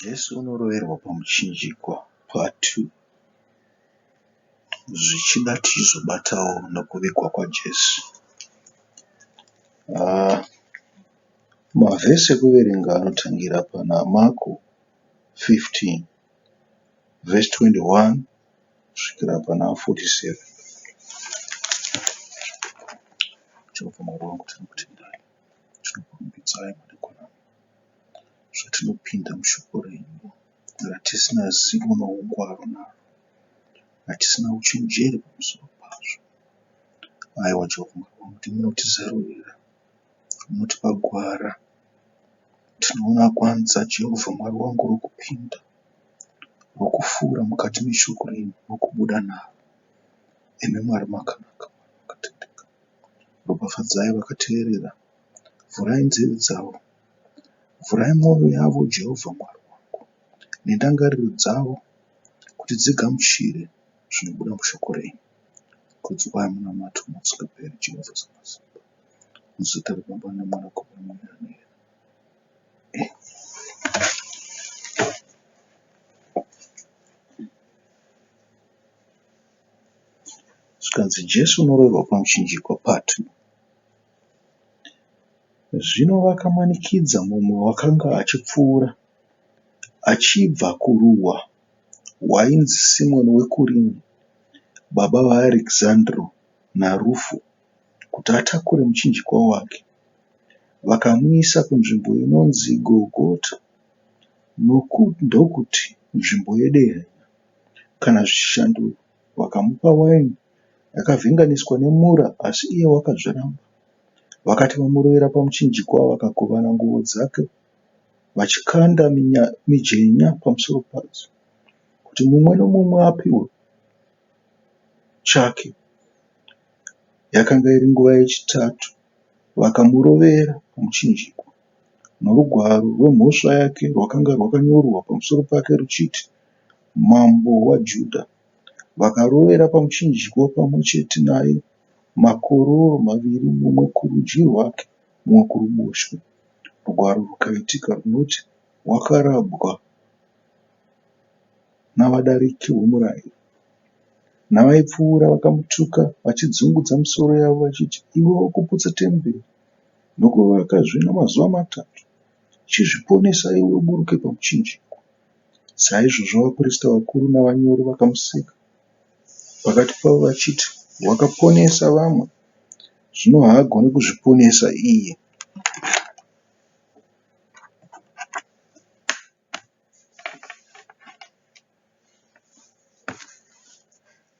Jesu unoroverwa pamuchinjikwa part 2. Zvichida tichizobatawo nokuvigwa kwaJesu. Mavhesi ekuverenga anotangira pana Marko 15 vhesi 21 kusvikira pana 47. Jehovha Mwari wangu tinokutendai, tinokurumbidzai madekwana ano zvatinopinda mushoko renyu ratisina zivo noungwaru naro, ratisina uchenjeri pamusoro pazvo. Aiwa Jehovha Mwari wangu ndimi munotizarurira, munotipa gwara. Tinoona gwanza Jehovha Mwari wangu rokupinda, rokufura mukati meshoko renyu nokubuda naro. Imi Mwari makanaka, Mwari makatendeka. Ropafadzai vakateerera, vhurai nzeve dzavo, vhurai mwoyo yavo Jehovha Mwari wangu, nendangariro dzavo kuti dzigamuchire zvinobuda mushoko renyu. Kudzwai munamato nokusingaperi Jehovha Samasimba. Muzita raBaba neMwanakomana neMweya Mutsvene. Zvikanzi Jesu unoroverwa pamuchinjikwa part 2. Zvino vakamanikidza mumwe wakanga achipfuura achibva kuruwa wainzi Simoni weKurini, baba vaArekizandro naRufo, kuti atakure muchinjikwa wake. Vakamuisa kunzvimbo inonzi Gorogota, ndokuti Nzvimbo yeDehenya kana zvichishandurwa. Vakamupa waini yakavhenganiswa nemura asi iye wakazviramba. Vakati vamurovera pamuchinjikwa vakagovana nguvo dzake vachikanda mijenya pamusoro padzo kuti mumwe nomumwe apiwe chake. Yakanga iri nguva yechitatu vakamurovera pamuchinjikwa. Norugwaro rwemhosva yake rwakanga rwakanyorwa pamusoro pake ruchiti, Mambo waJudha. Vakarovera pamuchinjikwa pamwe chete naye makororo maviri, mumwe kurudyi rwake mumwe kuruboshwe. Rugwaro rukaitika runoti, Wakarabwa navadariki vomurayiro. Navaipfuura vakamutuka vachidzungudza misoro yavo vachiti, Iwe wokuputsa temberi nokuvakazve namazuva matatu, chizviponesa iwe uburuke pamuchinjikwa. Saizvozvo vaprista vakuru navanyori vakamuseka pakati pavo vachiti, Wakaponesa vamwe, zvino haagoni kuzviponesa iye.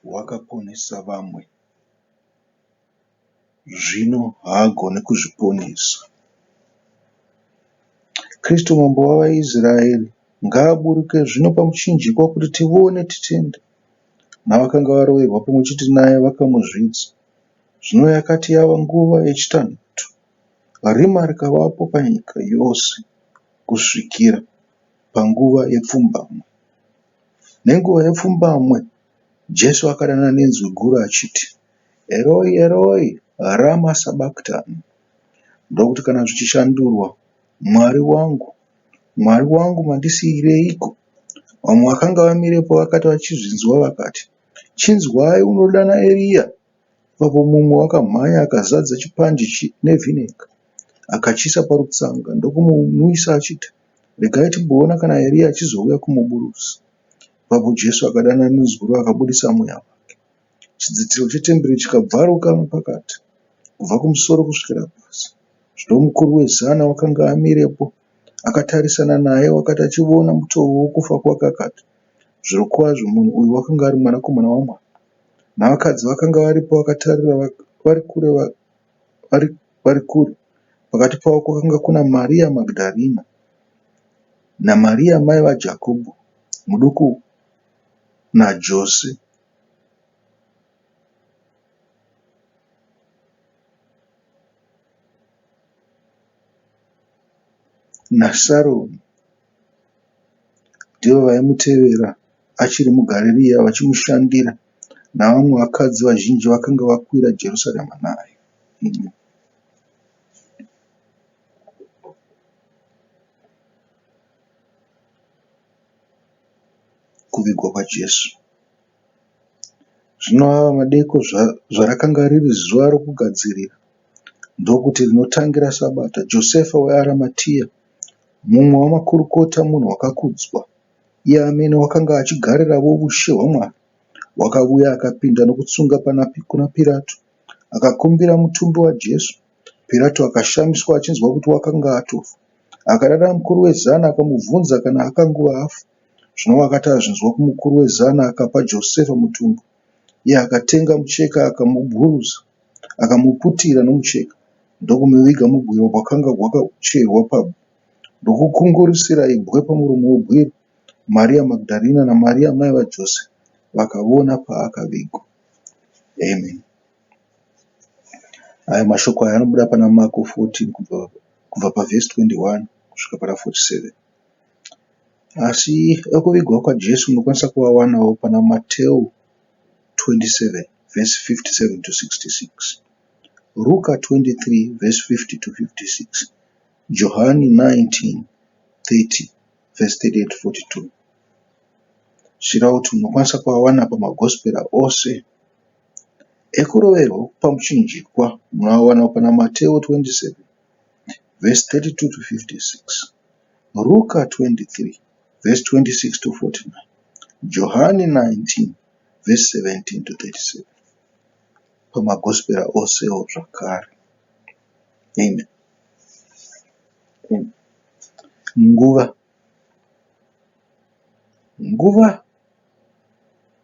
Wakaponesa vamwe, zvino haagoni kuzviponesa. Kristu Mambo wavaIsraeri ngaaburuke zvino pamuchinjikwa kuti tivone titende. Navakanga varoverwa pamwe chete naye vakamuzvidza. Zvino yakati yava nguva yechitanhatu, rima rikavapo panyika yose kusvikira panguva yepfumbamwe. Nenguva yepfumbamwe Jesu akadana nenzwi guru achiti, Eroi, Eroi, rama sabaktani? Ndokuti kana zvichishandurwa, Mwari wangu, Mwari wangu mandisiyireiko? Vamwe vakanga vamirepo vakati vachizvinzwa vakati, Chinzwai unodana Eriya. Ipapo mumwe wakamhanya akazadza chipanje nevhinega, akachiisa parutsanga ndokumunwisa achiti, Regai timboona kana Eriya achizouya kumuburusa. Ipapo Jesu akadana nenzwi guru akabudisa mweya wake. Chidzitiro chetemberi chikabvaruka napakati, kubva kumusoro kusvikira pasi. Zvino mukuru wezana wakanga amirepo akatarisana naye wakati achivona mutoo wokufa kwake akati, Zvirokwazvo munhu uyu wakanga ari Mwanakomana waMwari. Navakadzi vakanga varipo vakatarira vari kure vari kure. Pakati pavo kwakanga kuna Maria Magdharena naMaria mai vaJakobho muduku naJose. NaSarome ndivo vaimutevera achiri muGarirea vachimushandira navamwe vakadzi vazhinji vakanga vakwira Jerusarema naye. Kuvigwa kwaJesu. Zvino ava madeko zvarakanga riri zuva rokugadzirira, ndokuti rinotangira Sabata, Josefa weArimateya, mumwe wamakurukota, munhu wakakudzwa, iye amene wakanga achigariravo ushe hwaMwari, wakavuya akapinda nokutsunga kuna Pirato, akakumbira mutumbi waJesu. Pirato akashamiswa achinzwa kuti wakanga atofa. Akadana mukuru wezana akamubvunza kana akanguva afa. Zvino wakati azvinzwa kumukuru wezana, akapa Josefa mutumbi. Iye akatenga mucheka akamuburusa, akamuputira nomucheka, ndokumuviga mubwiro hwakanga hwakacherwa pabwe, ndokukungurutsira ibwe pamuromo webwiro. Maria Magdharena naMaria mai vaJose vakavona paakavigwa. Amen. Aya mashoko aya anobuda pana Marko 14 kubva pavhesi 21 kusvika pana 47. Asi ekuvigwa kwaJesu munokwanisa kuwawanawo pana Mateu 27 vhesi 57 to 66, Ruka 23 vhesi 50 to 56, Johani 19 30 vhesi 38 to 42. Zvichireva kuti munokwanisa kuawana pamaGospera ose. Ekuroverwa pamuchinjikwa munoawana pana Mateo 27 vhesi 32 to 56, Ruka 23 vhesi 26 to 49, Johani 19 vhesi 17 to 37. PamaGospera osewo zvakare. Amen. Amen. Nguva. Nguva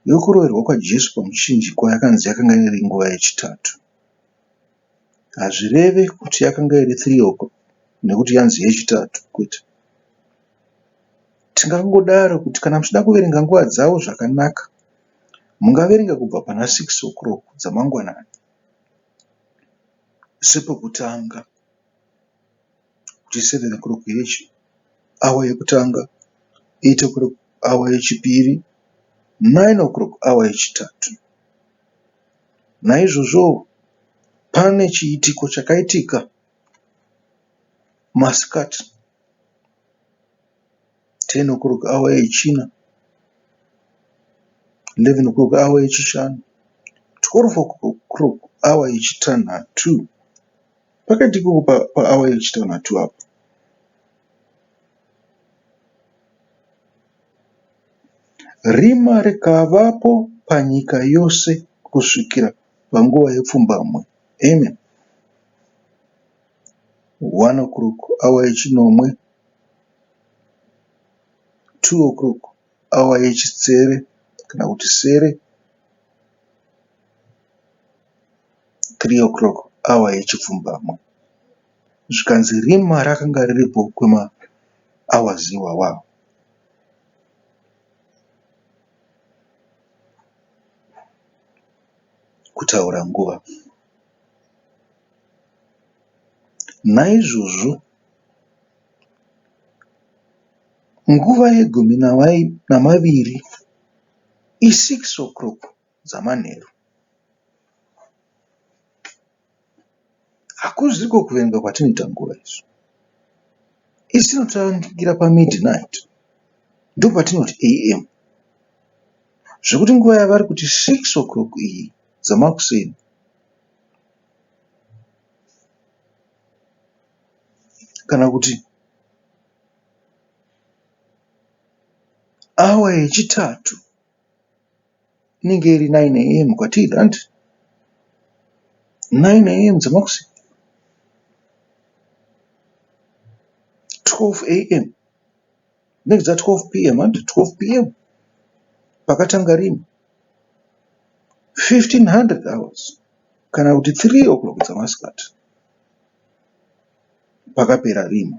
yokuroverwa kwaJesu pamuchinjikwa yakanzi yakanga iri nguva yechitatu. Hazvireve kuti yakanga iri 3 o'clock nekuti yanzi yechitatu kwete. Tingangodaro kuti kana muchida kuverenga nguva dzavo zvakanaka mungaverenga kubva pana 6 o'clock dzamangwanani sepokutanga kuti 7 o'clock awa yekutanga, 8 o'clock awa yechipiri, 9 o'clock awa yechitatu. Naizvozvo pane chiitiko chakaitika masikati 10 o'clock awa yechina, 11 o'clock awa yechishanu, 12 o'clock awa yechitanhatu. Pakaitika paawa yechitanhatu apa. Rima rikavapo panyika yose kusvikira panguva yepfumbamwe. Amen. 1 o'clock awa yechinomwe, 2 o'clock awa yechisere kana kuti sere, 3 o'clock awa yechipfumbamwe. Zvikanzi rima rakanga riripo kwemahours iwawa. Kutaura nguva. Naizvozvo nguva yegumi namaviri i6 o'clock dzamanheru. Hakuziko kuverenga kwatinoita nguva isu. Isu tinotangira pamidnight ndopatinoti AM. Zvekuti nguva yavari kuti 6 o'clock iyi dzamakuseni kana kuti awa yechitatu inenge iri 9am kwatiri hanti? 9am dzemakuseni 12am dzinenge dza 12pm hanti 12pm pakatanga rima 1500 hours kana kuti 3 o'clock dzamasikati pakapera rima.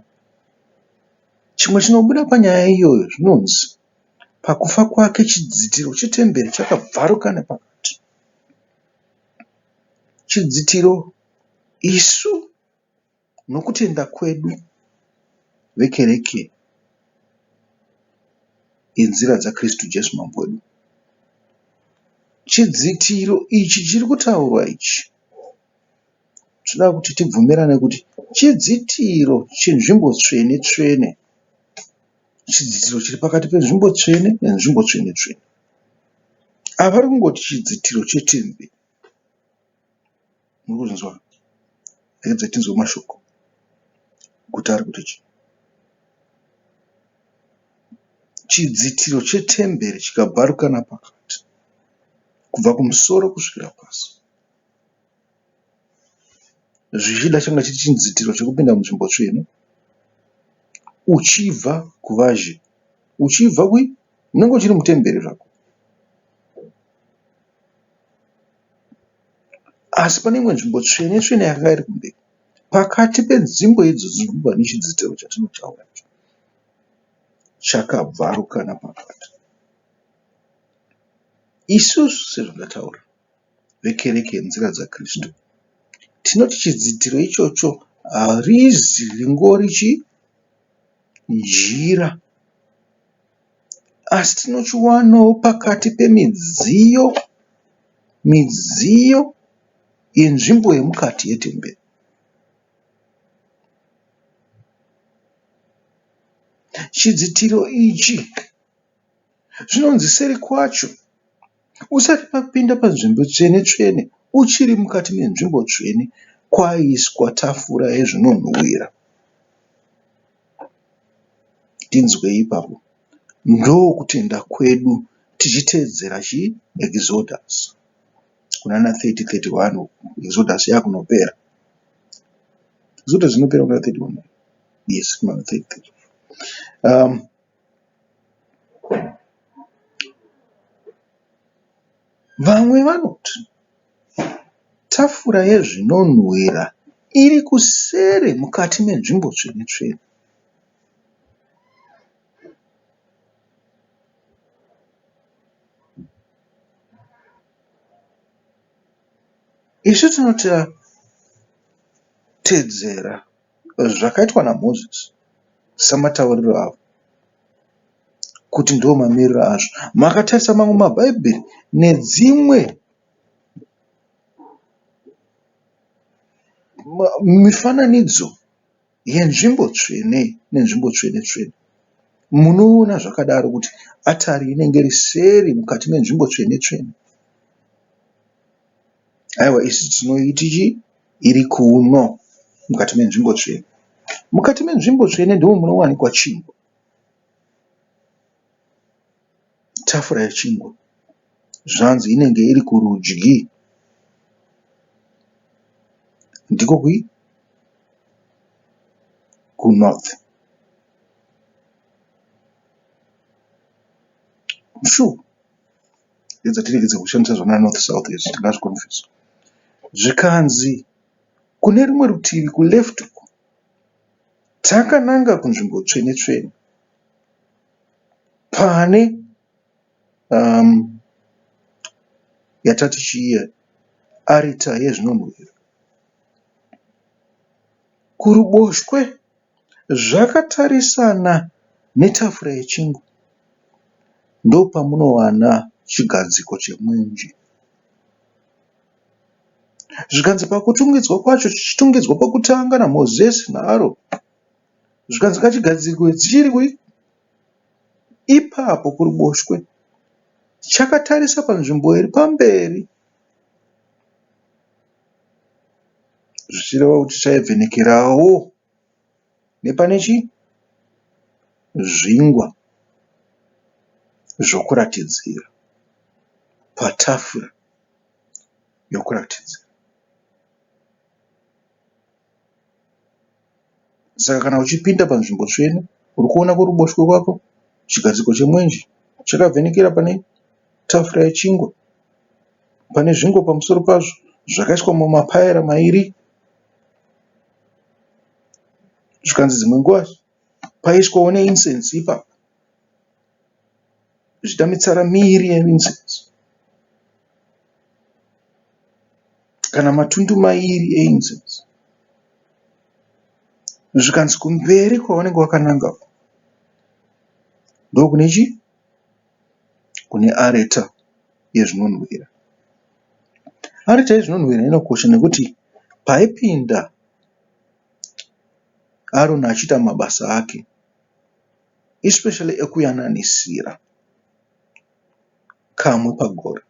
Chimwe chinobuda panyaya iyoyo zvinonzi Pakufa kwake chidzitiro chetemberi chakabvaruka nepakati. Chidzitiro isu nokutenda kwedu vekereke yenzira dzaKristu Jesu Mambo wedu. Chidzitiro ichi chiri kutaurwa ichi tinoda kuti tibvumirane kuti chidzitiro chenzvimbo tsvene tsvene. Chidzitiro chiri pakati penzvimbo tsvene nenzvimbo tsvene tsvene. Apa vari kungoti chidzitiro chetemberi. Muri kuzvinzwa? Regedzai tinzwe mashoko kuti ari kuti chii. Chidzitiro chetemberi chikabvaruka napakati kubva kumusoro kusvikira pasi. Zvichida changa chiri chidzitiro chekupinda munzvimbo tsvene uchibva kuvazhe. Uchibva kui? Unenge uchiri mutemberi zvako. Asi pane imwe nzvimbo tsvene tsvene yakanga iri kumberi. Pakati penzvimbo idzodzo ndipo pane chidzitiro chatinotaura icho chakabvaruka napakati. Isusu sezvandataura vekereke yenzira dzaKristu tinoti chidzitiro ichocho harizi ringori chii? Jira. Asi tinochiwanawo pakati pemidziyo, midziyo yenzvimbo yemukati yetemberi. Chidzitiro ichi zvinonzi seri kwacho usati wapinda panzvimbo tsvene tsvene uchiri mukati menzvimbo tsvene kwaiiswa tafura yezvinonhuwira. Tinzwei ipapo. Ndokutenda kwedu tichiteedzera chii? Exodus. Kunana 30 31 uko Exodus yakunopera. Exodus inopera kuna 31. Yes, kuna 30 31. Vamwe vanoti tafura yezvinonhuwira iri kuseri mukati menzvimbo tsvene tsvene. Isu tinotevedzera zvakaitwa naMozisi samatauriro avo kuti ndiwo mamiriro azvo. Makatarisa mamwe maBhaibheri nedzimwe mifananidzo yenzvimbo tsvene nenzvimbo tsvene tsvene munoona zvakadaro kuti atari inenge iri seri mukati menzvimbo tsvene tsvene. Aiwa isu tinoiti chii? Iri kuno mukati menzvimbo tsvene. Mukati menzvimbo tsvene ndimo munowanikwa chingwa. Tafura yechingwa zvanzi inenge iri kurudyi. Ndiko kui? KuNorth. Sure. Edza tiregedze kushandisa zvana north south izvi tingazvikonfuse. Zvikanzi kune rumwe rutivi kuleft uko takananga kunzvimbo tsvene tsvene pane yatati chiiya arita yezvinonhuhwira. Kuruboshwe zvakatarisana netafura yechingwa ndopamunowana chigadziko chemwenje. Zvikanzi pakutungidzwa kwacho chichitungidzwa pokutanga naMozisi naAroni. Zvikanzi ngachigadzikwe chiri ipapo kuruboshwe chakatarisa panzvimbo iri pamberi zvichireva kuti chaivhenekerawo nepane chii? Zvingwa zvokuratidzira patafura yokuratidzira. Saka kana uchipinda panzvimbo tsvene uri kuona kuruboshwe kwako chigadziko chemwenje chakavhenekera pane tafura yechingwa. Pane zvingwa pamusoro pazvo zvakaiswa mumapaera mairi. Zvikanzi dzimwe nguva paiswawo neincense ipapo. Zvichida mitsara miiri yeincense kana matundu mairi eincense. Zvikanzi kumberi kwaunenge wakananga uko ndokune chii? Kune areta yezvinonhuhwira. Areta yezvinonhuhwira inokosha nekuti paipinda Aroni achiita mabasa ake. especially ekuyananisira kamwe pagore.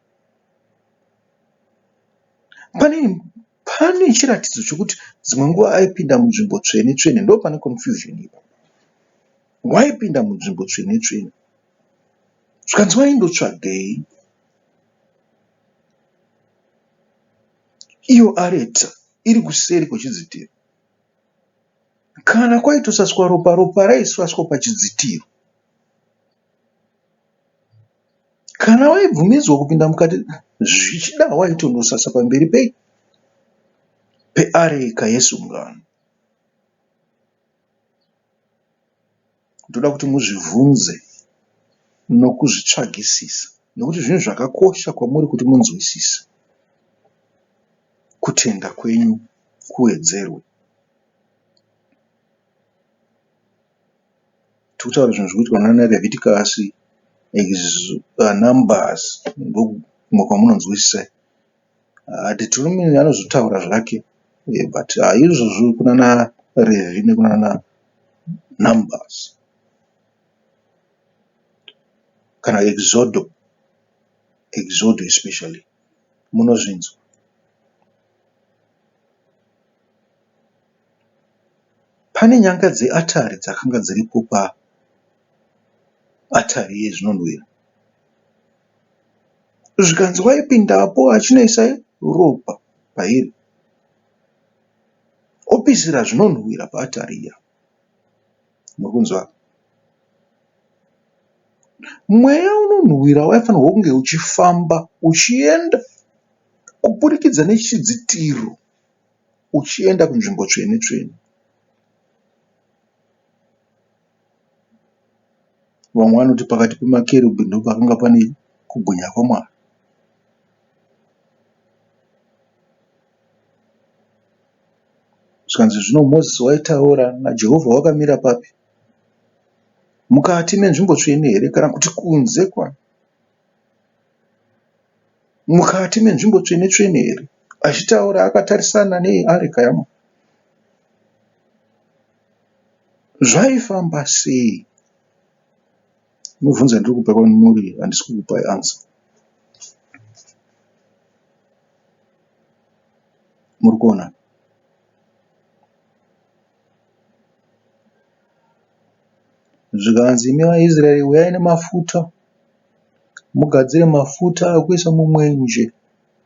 Pane pane chiratidzo chokuti dzimwe nguva aipinda munzvimbo tsvene tsvene ndopane confusion ipapo. Waipinda munzvimbo tsvene tsvene zvikanzi waindotsvagei? Iyo areta iri kuseri kwechidzitiro. Kana kwaitosaswa ropa, ropa raisaswa pachidzitiro. Kana waibvumidzwa kupinda mukati, zvichida waitondosasa pamberi pei? Peareka yesungano. Ndoda kuti muzvibvunze nokuzvitsvagisisa nekuti zvinhu zvakakosha kwamuri kuti munzwisise kutenda kwenyu kuwedzerwe. Tiri kutaura zvinhu zviri kuitwa nana Leviticus, Numbers ndokumwe kwamunonzwisisa. Deuteronomy anozotaura zvake but izvozvo kunana Revhi nekunana Numbers kana Exodo, Exodo especially munozvinzwa. Pane nyanga dzeatari dzakanga dziripo paatari yezvinonhuwira. Zvikanzi waipindapo achinoisa ropa pairi opisira zvinonhuwira paatari iya. Muri kunzwa? Mweya unonhuwira waifanirwa kunge uchifamba uchienda kuburikidza nechidzitiro uchienda kunzvimbo tsvene tsvene. Vamwe vanoti pakati pemakerubhi ndopakanga pane kubwinya kwaMwari. Zvikanzi zvino Mozisi waitaura naJehovha wakamira papi? Mukati menzvimbo tsvene here kana kuti kunze kwayo? Mukati menzvimbo tsvene tsvene here? Achitaura akatarisana neareka yaMwari. Zvaifamba sei? Mubvunzo wandiri kupa kwamuri handisi kukupai answer. Muri kuona? Zvikanzi imi vaIsraeri uyai nemafuta mugadzire mafuta ekuisa mumwenje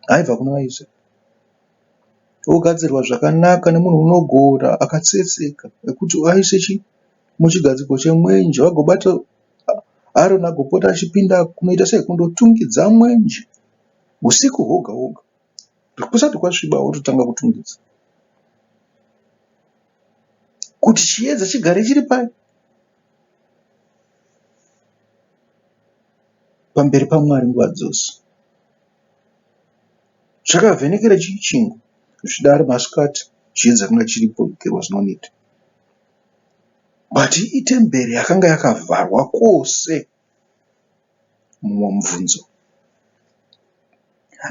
aibva kuna vaIsraeri. Ogadzirwa zvakanaka nemunhu unogona akatsetseka ekuti aise chi muchigadziko chemwenje vagobata Aroni agopota achipinda kunoita sei kundotungidza mwenje usiku hwoga hwoga kusati kwasviba wototanga kutungidza kuti chiedza chigare chiri pai pamberi paMwari nguva dzose. Chakavhenekera chii chingwa zvichida ari masikati chiedza chakanga chiripo there was no need. But itemberi yakanga yakavharwa kwose. Mumwe mubvunzo.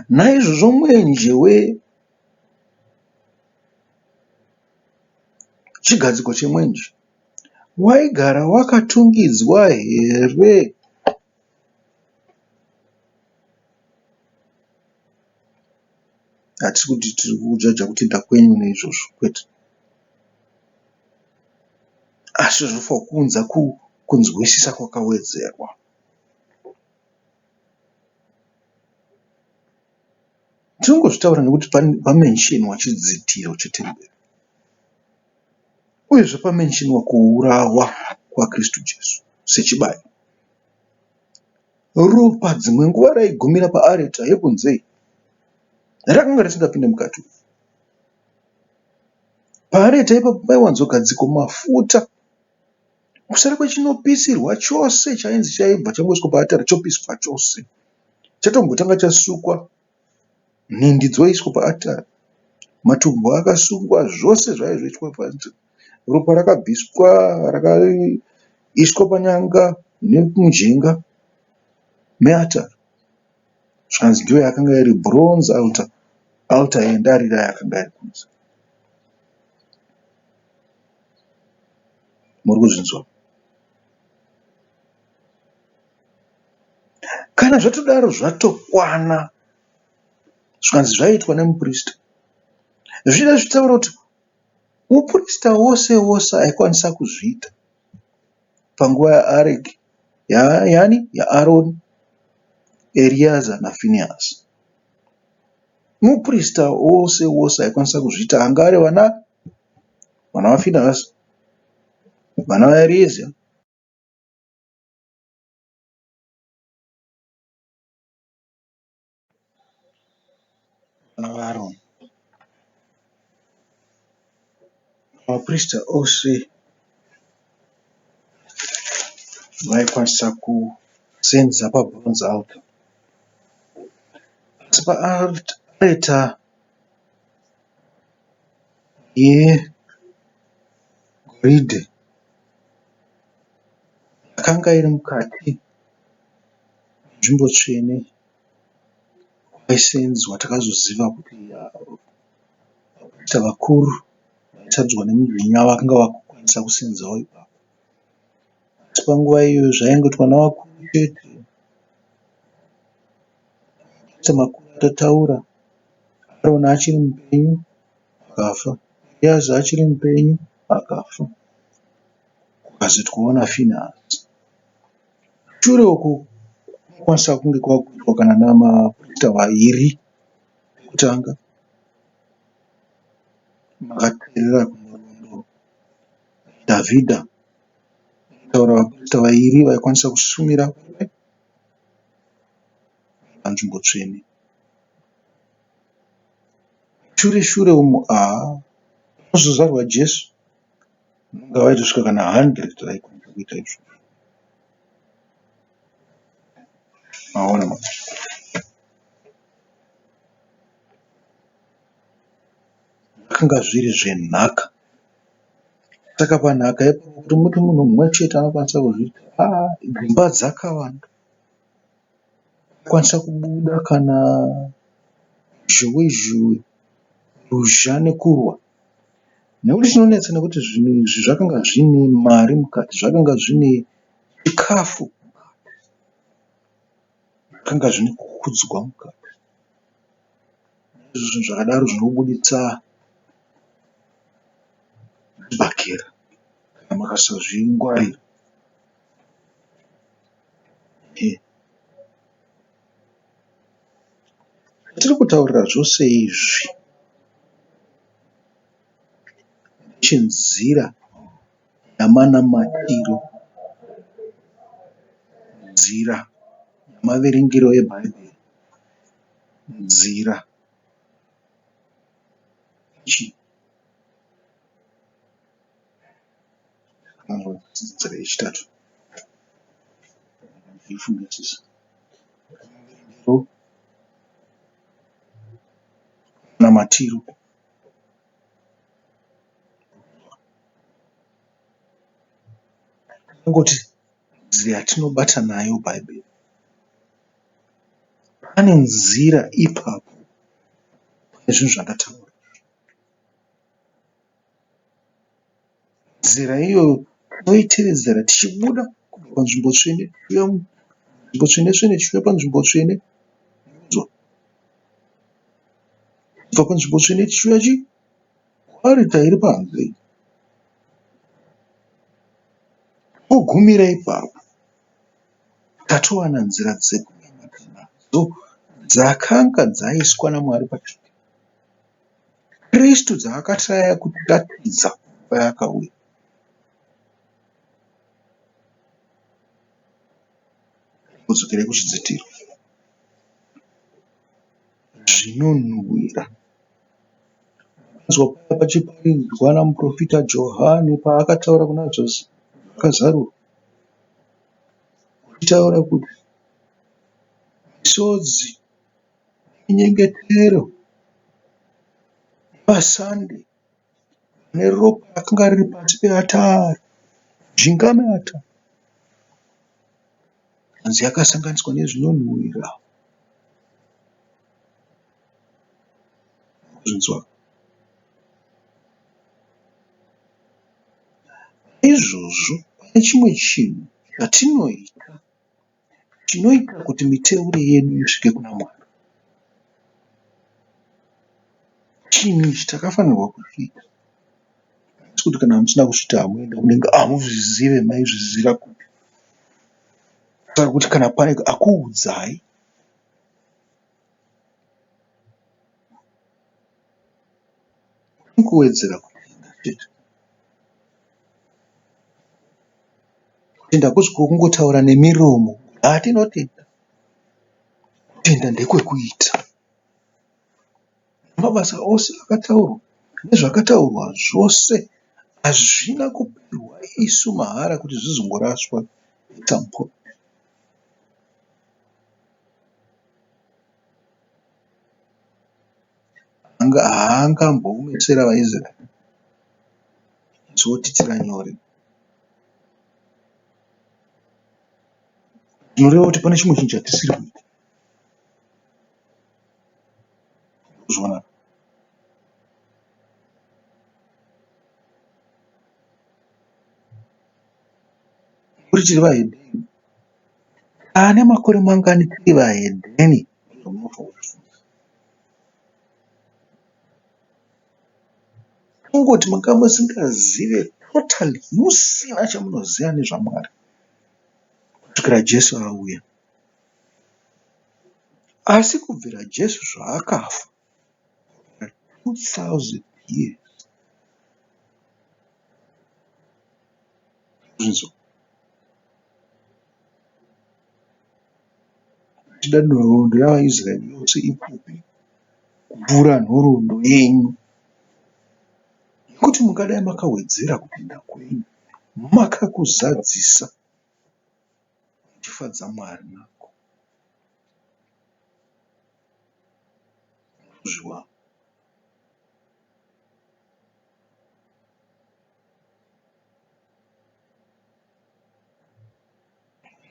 Naizvozvo mwenje wechigadziko chemwenje waigara wakatungidzwa here? Hatisi kuti tiri kujaja kutenda kwenyu neizvozvo kwete. Asi zvinofanirwa kuunza kunzwisisa kwakawedzerwa. Tinongozvitaura nekuti pamenshenwa chidzitiro chetemberi. Uyezve pamenshenwa kuurawa kwaKristu Jesu sechibayiro. Ropa dzimwe nguva raigumira paarita yekunze iyi. Rakanga risingapinde mukati umu. Paarita ipapo paiwanzogadzikwa mafuta. Kusara kwechinopisirwa chose chainzi chaibva changoiswa paatari chopiswa chose. Chatombotanga chasukwa, nhindi dzoiswa paatari, matumbu akasungwa, zvose zvaizoitwa paatari. Ropa rakabviswa rakaiswa panyanga nemujinga meatari. Zvikanzi ndiyo yakanga iri bronze altar, altar yendarira yakanga iri kunze. Muri kuzvinzwa? Kana zvatodaro zvatokwana zvikanzi zvaiitwa nemuprista. Zvichida zvichitaura kuti muprista wose wose aikwanisa kuzviita panguva yaAreki, yani yaAroni, Eriaza naFiniyasi. Muprista wose wose aikwanisa kuzviita anga ari vana vana vaFiniyasi, vana vaEriaza Vana vaAroni. Maprista ose vaikwanisa kusenza pabronze altar. Asi paarita yegoridhe yakanga iri mukati menzvimbo tsvene kwaisenzwa takazoziva kuti vaprista vakuru vaisarudzwa nemudzimu vakanga vakukwanisa kusenzawo ipapo. Asi panguva iyoyo zvaingoitwa navakuru chete. Maprista makuru atataura, Aroni achiri mupenyu akafa, Eriaza achiri mupenyu akafa. Kukazoitwawo naFinehasi. Shure uku kunokwanisa kunge kwakuitwa kana namaprista vairi vekutanga makateerera kunhoroondo yaDhavhidha inotaura vaprista vairi vaikwanisa kushumira panzvimbo tsvene. Shure shure umu haa panozozvarwa Jesu vanenge vaitosvika kana 100 vaikwanisa kuita izvozvo. Maona manje. Zvakanga zviri zvenhaka. Saka panhaka ipapo kuti muti munhu mumwe chete anokwanisa kuzviita, haa dzimba dzakawanda. Kukwanisa kubuda kana zhowe zhowe, ruzha nekurwa. Nekuti chinonetsa nekuti zvinhu izvi zvakanga zvine mari mukati, zvakanga zvine chikafu mukati, zvakanga zvine kukudzwa mukati. Zvinhu zvakadaro zvinobuditsa zvibhakera kana makasazvingwarira. Tiri kutaurira zvose izvi chenzira yamanamatiro, nzira yamaverengero eBhaibheri, nzira chii? Nzira yechitatu. Ifungisisa. Namatiro. Kungoti nzira yatinobata nayo Bhaibheri. Pane nzira ipapo pane zvinhu zvandataura. Nzira iyoyo tinoitevedzera tichibuda kubva panzvimbo tsvene tichiuya munzvimbo tsvene tsvene tichiuya panzvimbo tsvene kubva panzvimbo tsvene tichiuya chii kuarita iri panze togumira ipapo tatowana nzira dzekunamata nadzo dzakanga dzaiswa naMwari pachake. Kristu dzaakatiraya kutiratidza paakauya. Kudzokera kuchidzitiro. Zvinonhuwira. Ndakazwa paya pachiparidzwa namuprofita Johani paakataura kuna Zvakazarurwa. Achitaura kuti misodzi Minyengetero yevasande neropa rakanga riri pasi peatari, mujinga meatari. Hanzi yakasanganiswa nezvinonhuwira. Kuzvinzwa. Naizvozvo pane chimwe chinhu chatinoita. Chinoita kuti miteuro yedu isvike kuna Mwari. Chinhu ichi takafanirwa kuchiita. Asi kuti kana musina kuzviita hamuende kudenga hamuzvizive maizviziva kupi. Saka kuti kana pane akuudzai kuwedzera kutenda chete. Kutenda hakusi kwokungotaura nemiromo haa tinotenda. Kutenda ndekwekuita. Mabasa ose akataurwa nezvakataurwa zvose hazvina kupihwa isu mahara kuti zvizongoraswa at some point. Haangamboomesera vaIsraeri isu otiitira nyore. Zvinoreva kuti pane chimwe chinhu chatisiri kuita. Kuzviona. Kuri tiri vahedheni. Taane makore mangani tiri vahedheni? Kungoti manga musingazive totally musina chamunoziva nezvaMwari kusvikira Jesu auya. Asi kubvira Jesu zvaakafa 2000 years zvinzwa Zvichida nhoroondo yavaIsraeri yose ipfupi kupfuura nhoroondo yenyu. Nekuti mungadai makawedzera kutenda kwenyu, makakuzadzisa muchifadza Mwari nako. Munozviwana.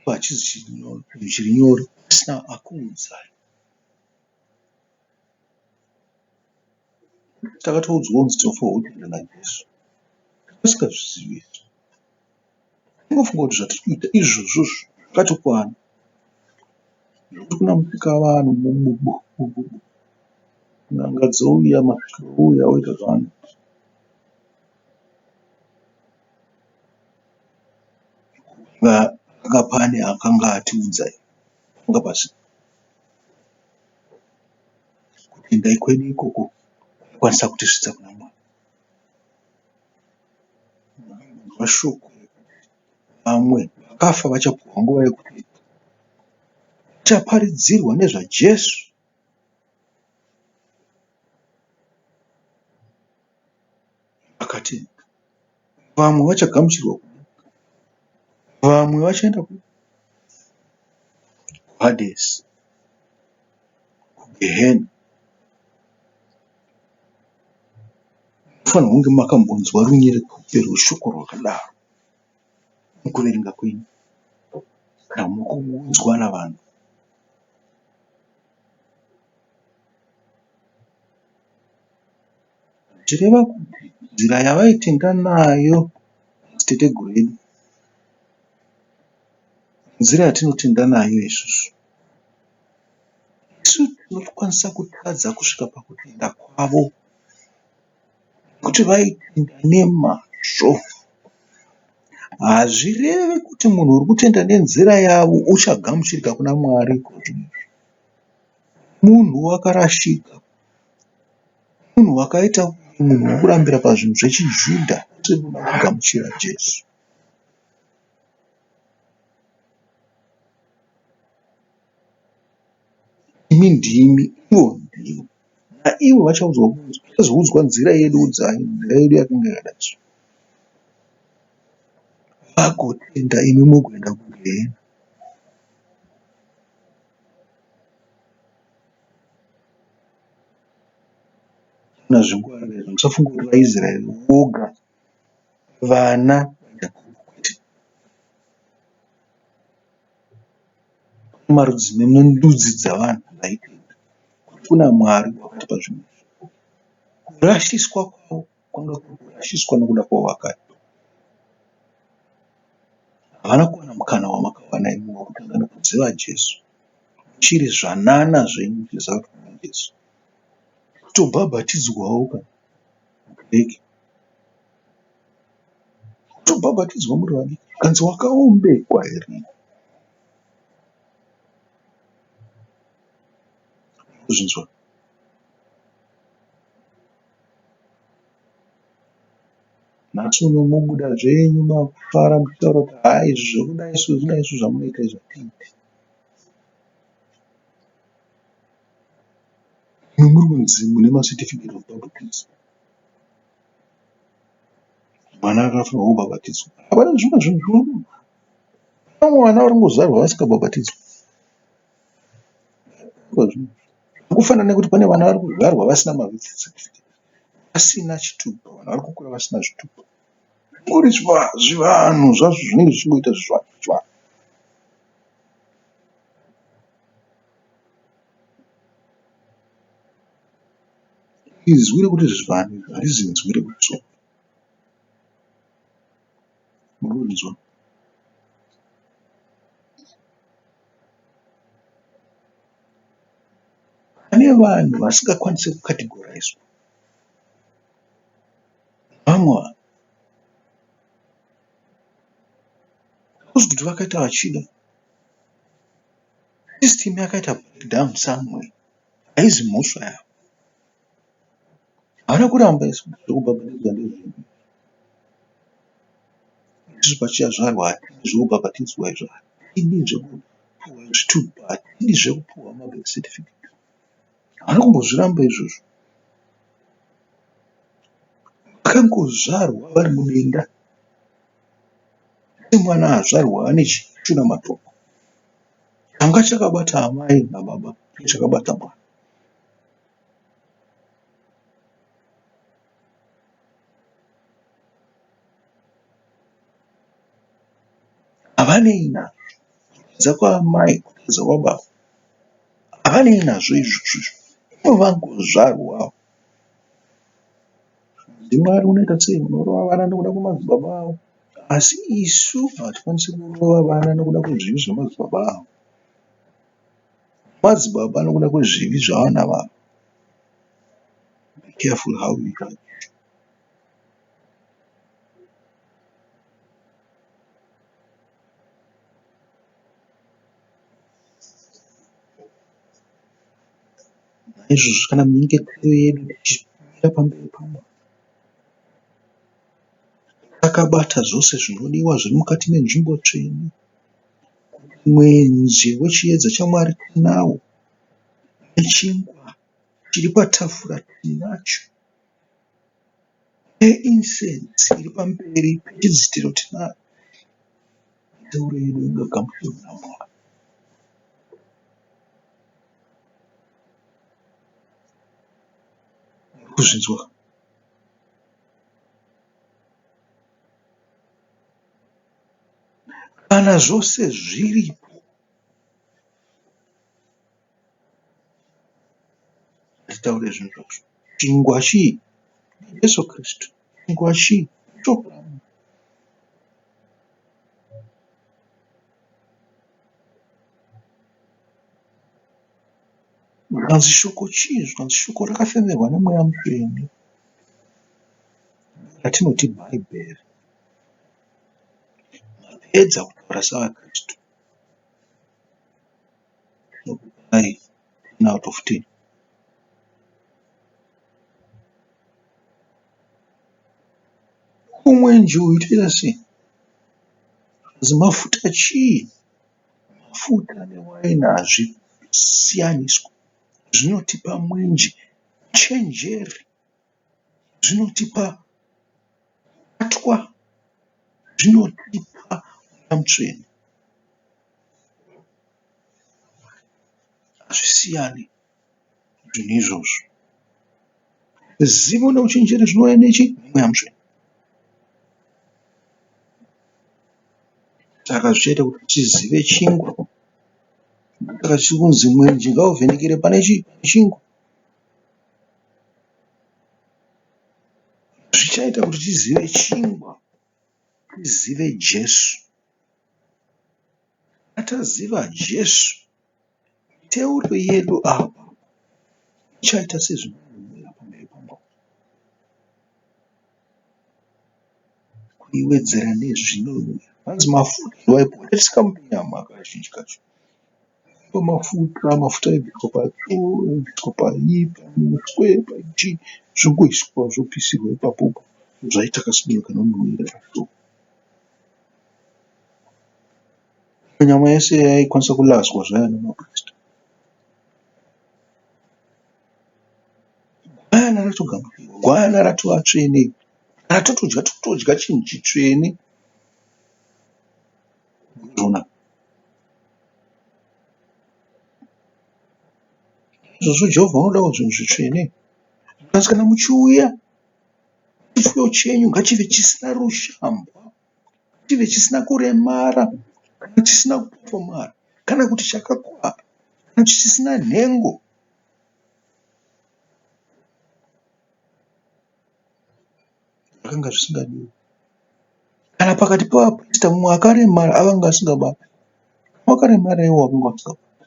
Hachizi chinhu chiri nyore pasina akuudzai. Takatoudzwa kunzi tinofanirwa kutenda naJesu. Tisingazvizivi isu. Tinongofunga kuti zvatiri kuita izvozvo zvakatokwana. Zvekuti kuna musikavanhu n'anga dzouya masvikiro ouya oita zvaanoita. Panga pane akanga atiudza panga pasina. Kutendai kwedu ikoko kwakwanisa kutisvitsa kuna Mwari. Mashoko vamwe vakafa vachapuhwa nguva yekuti vachaparidzirwa nezvaJesu. Akatenda. Vamwe vachagamuchirwa kudenga. Vamwe vachaenda kuHadhesi, kugehena. Munofanirwa kunge makambonzwa runyerekupe rweshoko rwakadaro mukuverenga kwenyu kana mukuudzwa navanhu. Zvichireva kuti nzira yavaitenda nayo madziteteguru edu nzira yatinotenda nayo isusu. Isu tinokwanisa kutadza kusvika pakutenda kwavo nekuti vaitenda nemazvo. Hazvirevi kuti munhu uri kutenda nenzira yavo uchagamuchirika kuna Mwari. Munhu wakarashika. Munhu wakaita munhu wekurambira pazvinhu zvechiJudha asiri kuda kugamuchira Jesu. Imi ndimi, ivo ndivo. Naivo vachaudzwa vachazoudzwa nzira yedu udzai, nzira yedu yakanga yakadai so. Vagotenda imi mugoenda kugehena. Nazvingwarire musafunga kuti vaIsraeri voga vana vaJakobho kwete. Marudzi nendudzi dzavanhu vaitenda kuti kuna Mwari wakatipa zvinhu izvi. Kurasiswa kwavo kwanga kuri kurasiswa nokuda kwavakaipa. Havana kuwana mukana wamakawana imi. makutanga nekuziva Jesu. Muchiri zvanana zvenyu muchiziva kuti kuna Jesu. Kutobhabhatidzwawo ka mukereke. Kutobhabhatidzwa muri vadiki. Zvikanzi wakaombekwa here? Kuzvinzwa. Nhasi uno mobuda zvenyu makufara muchitaura kuti haa izvi zvekudai so zvekudai so zvamunoita izvi hatiiti. Imi muri kunzi mune macertificate of baptism. Mwana akafanirwa kubhabhatidzwa. Hapana zvimwe zvinhu zvino vamwe vana vari kungozvarwa vasingabhabhatidzwi. Zvakangofanana nekuti pane vana vari kuzvarwa vasina mabirth certificate, vasina chitupa, vanhu vari kukura vasina zvitupa. Zvingori zvivanhu zvazvo zvinenge zvichingoita zvivanhu zvivanhu. Izwi rekuti zvivanhu harizi inzwi rekutsonga. Murudzwa. Pane vanhu vasingakwanise kukategoraiswa nevamwe vanhu. Hakuzi kuti vakaita vachida. System yakaita breakdown somewhere. Haizi mhosva yavo. Havana kuramba isu zvekubhabhatidzwa ndezvedu. Isusu pachazvarwa hatidi zvekubhabhatidzwa izvo, hatidi zvekupuhwa zvitupa, hatidi zvekupuhwa mabirth certificate. Havana kumbozviramba izvozvo. Vakangozvarwa vari mudenda semwana azvarwa ane chishuramatongo. Changa chakabata amai nababa chakabata mwana. Havanei nazvo. Kutadza kwaamai kutadza kwababa havanei nazvo izvozvo izvo. Ivo vangozvarwa. Ndimwari unoita sei unorova vana nekuda kwemadzibaba avo asi isu hatikwanisi kurova vana nekuda kwezvivi zvemadzibaba avo. Madzibaba nokuda kwezvivi zvavana vavo. Be careful how you judge. Naizvozvo kana minyengetero yedu tichimira pamberi paMwari takabata zvose zvinodiwa zviri mukati menzvimbo tsvene, Mwenje wechiedza chaMwari tinawo nechingwa chiri patafura tinacho neincense iri pamberi pechidzitiro tinayo. Miteuro yedu ingagamuchirwa naMwari. Muri kuzvinzwa? Kana zvose zviripo, ngatitaure zvinhu zvacho. Chingwa chii? NdiJesu Kristu. Chingwa chii? Shoko raMwari. Zvikanzi shoko chii? Zvikanzi shoko rakafemerwa nemweya mutsvene ratinoti bhaibheri. Mapedza kutaura savaKristu. Tinokupai 10 out of 10. Kumwenje uyu toita sei? Zvikanzi mafuta chii? Mafuta newaini hazvisiyaniswi. Zvinotipa mwenje, uchenjeri. Zvinotipa kubatwa. Zvinotipa mweya mutsvene. Hazvisiyani zvinhu izvozvo. Zivo neuchenjeri zvinouya nechi? Nemweya mutsvene. Saka zvichaita kuti tizive chingwa. Saka chiri kunzi mwenje ngauvhenekere pane chii? Chingwa. Zvichaita kuti tizive chingwa, tizive Jesu. Taziva Jesu, miteuro yedu apa ichaita sezvinonhuwira pamberi paMwari. Kuiwedzera nezvinonhuwira. Hanzi mafuta ndoaipota tisikamupi nyama kazhinji kacho. Mafuta, mafuta aibviswa patsvo, aibviswa paii, pamuswe, pachii, zvongoiswa zvopisirwa ipapo zvaita kasimiro kanonhuwira zvacho. Nyama yese yaikwanisa kulazwa zvayo nemaprista. Gwayana ratogamuchirwa, gwayana ratova tsvene. Kana totodya totodya chinhu chitsvene. Munozviona? Izvozvo Jehovha unodawo zvinhu zvitsvene. Asi kana muchiuya, chipfuyo chenyu ngachive chisina rushambwa. Chive chisina kuremara kana chisina kupofomara kana kuti chakakuvara kana kuti chisina nhengo. Zvakanga zvisingadiwi. Kana pakati pevaprista mumwe akaremara akanga asingabati. Wakaremara iwo wakanga usingabati.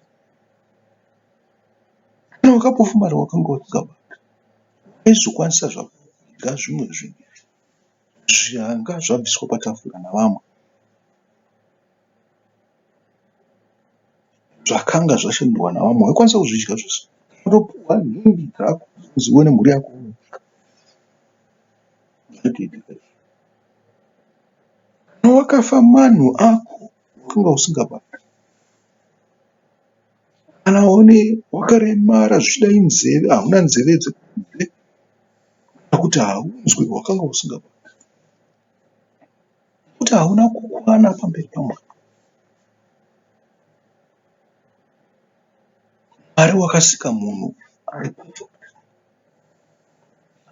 Kana wakapofomara wakanga usingabati. Waizokwanisa zvako kudya zvimwe zvinhu. Zvanga zvabviswa patafura navamwe. Zvakanga zvashandurwa navamwe waikwanisa kuzvidya zvose. Unotopuhwa nhumbi dzako kunzi iwe nemhuri yako unodya. Zvinotoitika izvi. Kana wakafa manhu ako wakanga usingabati. Kana une wakaremara zvichida inzeve hauna nzeve dzekunzwe kana kuti haunzwi wakanga usingabati. Nekuti hauna kukwana pamberi paMwari. Mwari wakasika munhu ari perfect,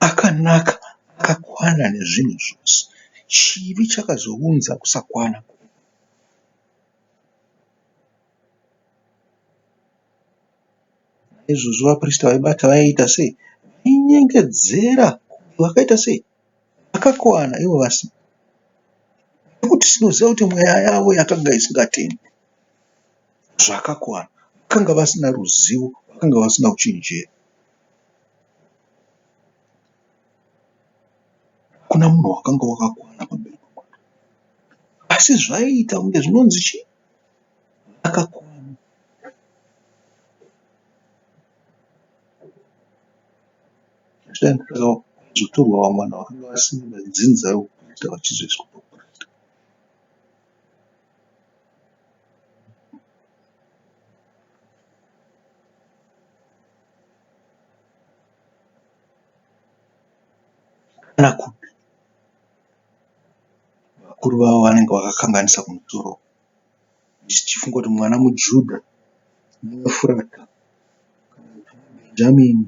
akanaka, akakwana nezvinhu zvose. Chivi chakazounza kusakwana. Naizvozvo vaprista vaibata vaiita sei? Vainyengedzera vakaita sei? Vakakwana ivo vasina. Nekuti tinoziva kuti mweya yavo yakanga isingatendi zvakakwana. Vakanga vasina ruzivo, vakanga vasina kuchenjera. Hakuna munhu wakanga wakakwana pamberi paMwari. Asi zvaiita kunge zvinonzi chii? Vakakwana. Zvaizotorwa vamwe vanhu vakanga vasiri vedzinza rokuprista vachizoiswa pakuprista. Kana kuti vakuru vavo vanenge vakakanganisa kumusoro tichifunga kuti mwana muJudha muEfurata kana kuti muBhenjamini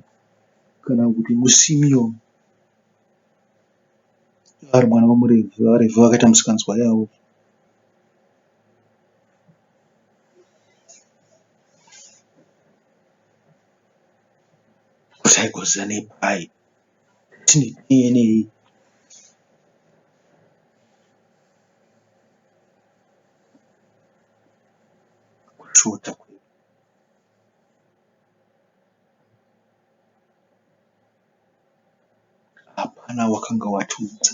kana kuti muSimiyoni ari mwana wamuRevhi. VaRevhi vakaita misikanzwa yavo. Kuti aigoziva nepai tine DNA. Kushota kwedu. Hapana wakanga watiudza.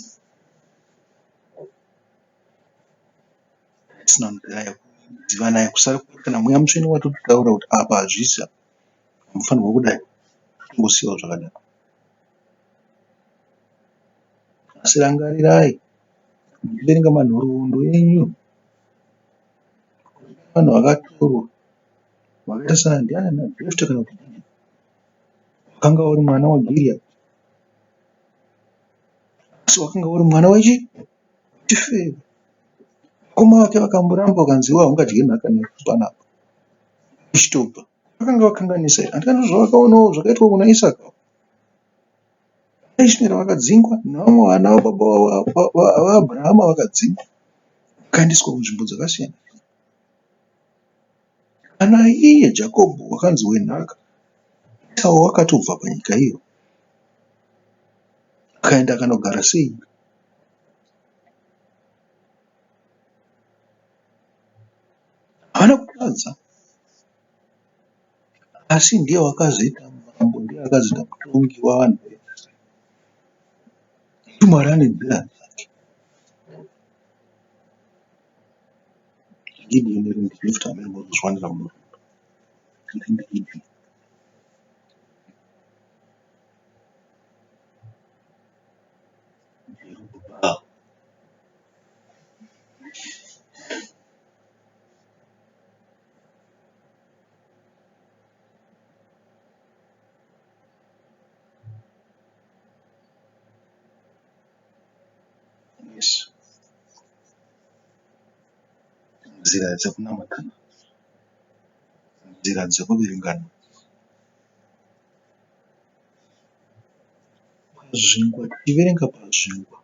Tisina nzira yekuziva nayo kusara kana mweya mutsvene watotitaura kuti apa hazvisi apa hamufanirwa kudai tongosiyawo zvakadaro. Asi rangarirai muchiverenga manhoroondo enyu vanhu vakatorwa vakaita sana ndiani naJefta kana kuti Gideoni wakanga uri mwana waGiriyadhi asi wakanga uri mwana wechi wechifeve. Vakoma vake vakamuramba vakanzi iwe haungadyi nhaka nesu panapa uchitobva. Vakanga vakanganisa here? Handiti ndozvavakaonawo zvakaitwa kuna Isaka? VaIshmaeri vakadzingwa nevamwe vana vababa vaAbrahama vakadzingwa vakaendeswa kunzvimbo dzakasiyana. Kana iye Jakobho wakanzi wenhaka, Esau wakatobva panyika iyo akaenda akanogara sei? Havana. Akatadza asi ndiye wakazoita mambo, ndiye akazoita mutongi wavanhu vese. Mwari ane nzira dzake. Gideon iri ndiJefta amene munozviwanira munhoroondo. NdiGideon. Jerubbaal. Yes. Nzira dzekunamata nadzo. Nzira dzekuverenga nadzo. Pazvingwa tichiverenga pazvingwa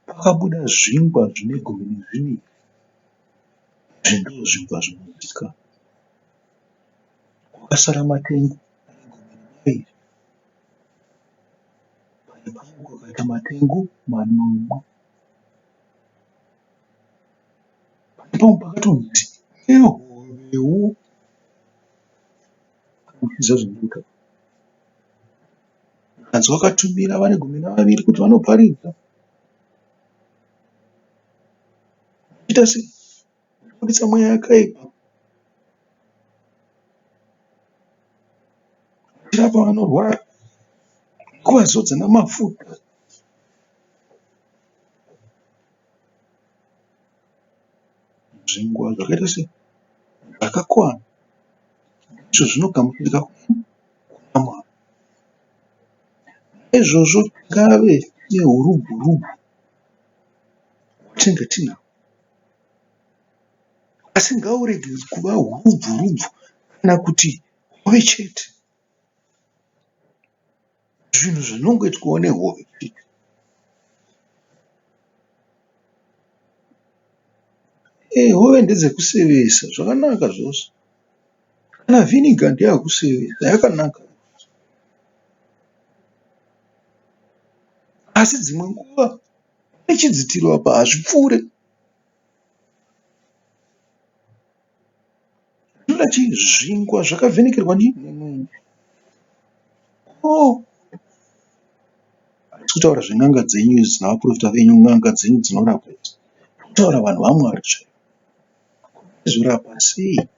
pakabuda zvingwa zvine gumi nezviviri. Izvi ndozvingwa zvinozikanwa. Kwakasara matengu ane gumi nemaviri. Pane pamwe kwakaita matengu manomwe. Pane pamwe pakatonzi nehovewo. Muchiziva zvandiri kutaura. Zvikanzi wakatumira vane gumi navaviri kuti vanoparidza. Vachiita sei? Vachibuditsa mweya yakaipa. Vachirapa vanorwara. Nekuvazodza namafuta. Zvingwa zvakaita sei? Zvakakwana. Ndizvo zvinogamuchirika kuna Mwari. Naizvozvo tingave nehurubvu-rubvu hwatinenge tinahwo asi ngaurege kuva hurubvu-rubvu kana kuti hove chete. Zvinhu zvinongoitwawo nehove chete. Hove ndedzekusevesa zvakanaka zvose. Kana vhiniga ndeyekusevesa yakanaka. Asi dzimwe nguva pane chidzitiro apa hazvipfuure. Zvinoda chii? Zvingwa zvakavhenekerwa nemwenje. Oh! Hatisi kutaura zven'anga dzenyu idzi navaprofita venyu, n'anga dzenyu dzinorapa idzi. Tiri kutaura vanhu vaMwari chaivo. Vaizorapa sei?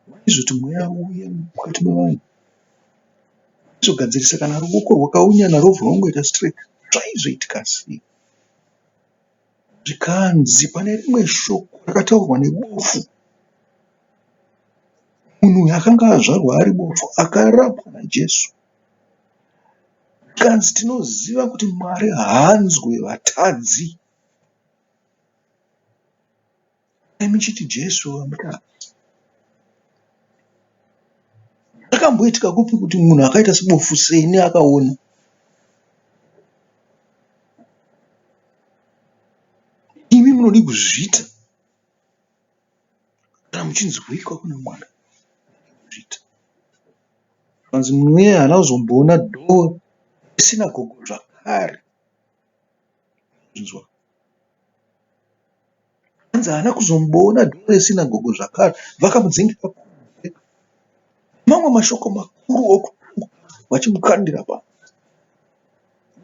Vaizoti mweya uuye mukati mevanhu. Vaizogadzirisa kana ruoko rwakaunyana rwobva rwangoita straight. Zvaizoitika sei? Zvikanzi pane rimwe shoko rakataurwa nebofu. Munhu uyu akanga azvarwa ari bofu akarapwa naJesu. Zvikanzi tinoziva kuti Mwari haanzwe vatadzi. Dai muchiti Jesu vamutadzi. Zvakamboitika kupi kuti munhu akaita sebofu seni akaona? Imi munodii kuzviita kana muchinzwikwa kuna Mwari? Kuzviita. Zvikanzi munhu iyeye haana kuzomboona dhoo resinagogo zvakare. Zvinzwa. Hanzi haana kuzomboona dhoo resinagogo zvakare. Vakamudzingira kunze. Mamwe mashoko makuru okutuka vachimukandira panze.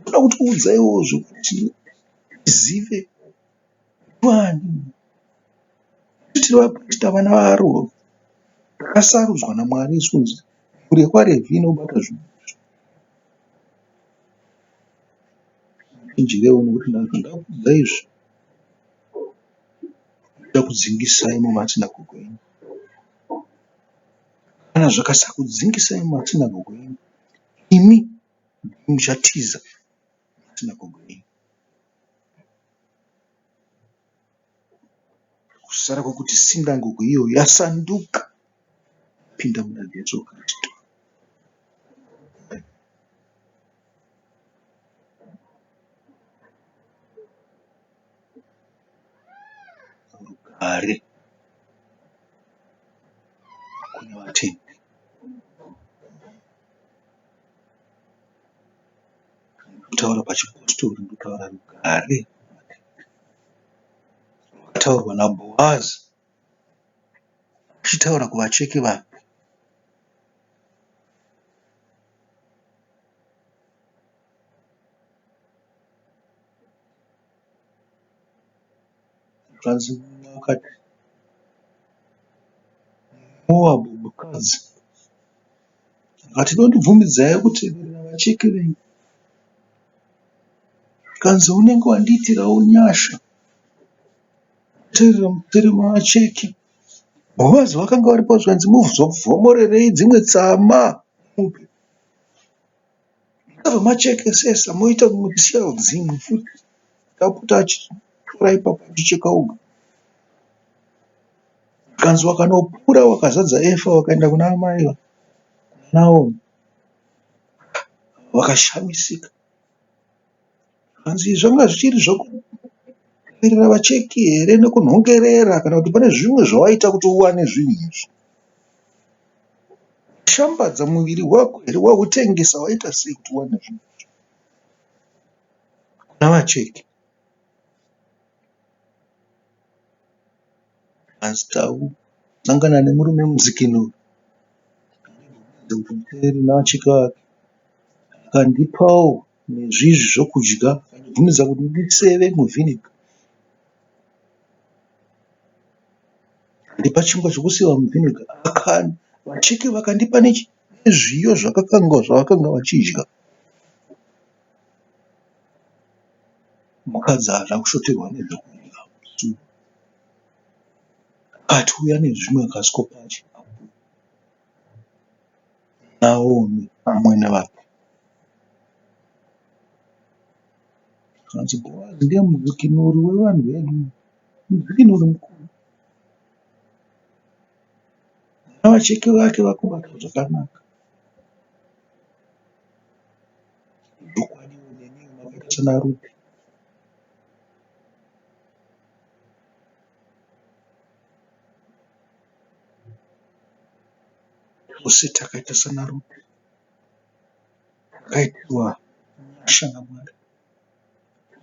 Ndoda kuti udzaiwo zvekuti tizive ndiani. Isu tiri vaprista vana vaAroni takasarudzwa naMwari isu kunzi mhuri yekwaRevhi inobata zvinhu izvi. Muchenjerewo nekuti ndakuudzai izvi ndichakudzingisai mumasinagogo enyu. Kana zvikasakudzingisai mumasinagogo enyu, imi ndimi muchatiza mumasinagogo enyu. Kusara kwekuti sinagogo iyoyo yasanduka yapinda muna Jesu Kristu. Rugare kune vatendi. Kutaura pachipositori ndotaura rugare rwakataurwa naBhoazi. Achitaura kuvacheki vake. Zvanzi mumwe akati, Moabhu mukadzi akati, Dondibvumidzai kuteverera vacheki venyu. Zvikanzi unenge wandiitirawo nyasha kuteverera museri mavacheki. Bhoazi vakanga varipo zvikanzi muzovhomorerei dzimwe tsama mupe. Musabva machekesesa moita muchisiya dzimwe futi. Tapota achitora ipapo achicheka oga. Zvikanzi wakanopura wakazadza efa wakaenda kuna amai Naomi. Vakashamisika. Zvikanzi zvanga zvichiri zvekumirira vacheki here nekunhongerera kana kuti pane zvimwe zvawaita kuti uwane zvinhu izvi. Shambadza muviri wako here wautengesa waita sei kuti uwane zvinhu izvi kuna vacheki. Hanzi tasangana nemurume mudzikinuri nevacheki vake akandipawo nezvizvi zvokudya akandibvumidza kuti ndiseve muvhiniga. Akandipa chingwa chokuseva muvhiniga. Vacheki vakandipa nezviyo zvakakangwa zvavakanga vachidya. Mukadzi haana kushoterwa nezvokudya. Akati uya nezvimwe akasvikopa Naomi amwene vake. Zvanzi Bhoazi ndiye mudzikinuri wevanhu vedu, mudzikinuri mukuru. Navacheki vake vakubatwa zvakanaka. Zvokwadi nemiwo makaita sanaRute. Tose takaita sanaRute, takaitirwa nyasha naMwari.